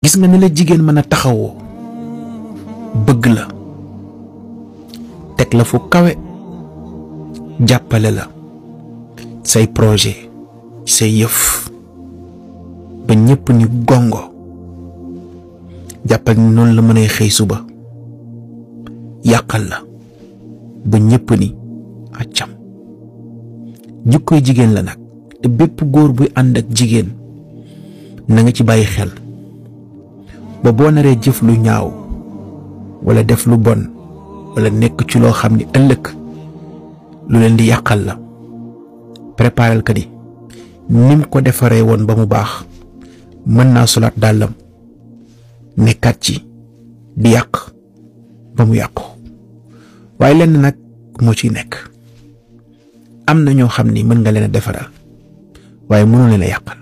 gis nga ne la jigéen mën a taxawoo bëgg la teg la fu kawe jàppale la say projet say yëf ba ñëpp ni gongo jàppal ni noonu la mën a xëy suba yàqal la ba ñëpp ni accam jikkoy jigéen la nag te bépp góor buy ànd ak jigéen na nga ci bàyyi xel ba boo naree jëf lu ñaaw wala def lu bon wala nekk ci loo xam ni ëllëg lu leen di yàqal la préparel ka ni nim ko defaree woon ba mu baax mën naa solaat dàllam nekkaat ci di yàq ba mu yàqu waaye lenn nag moo ciy nekk am na ñoo xam ni mën nga leen a defaral waaye mënoo leen a yàqal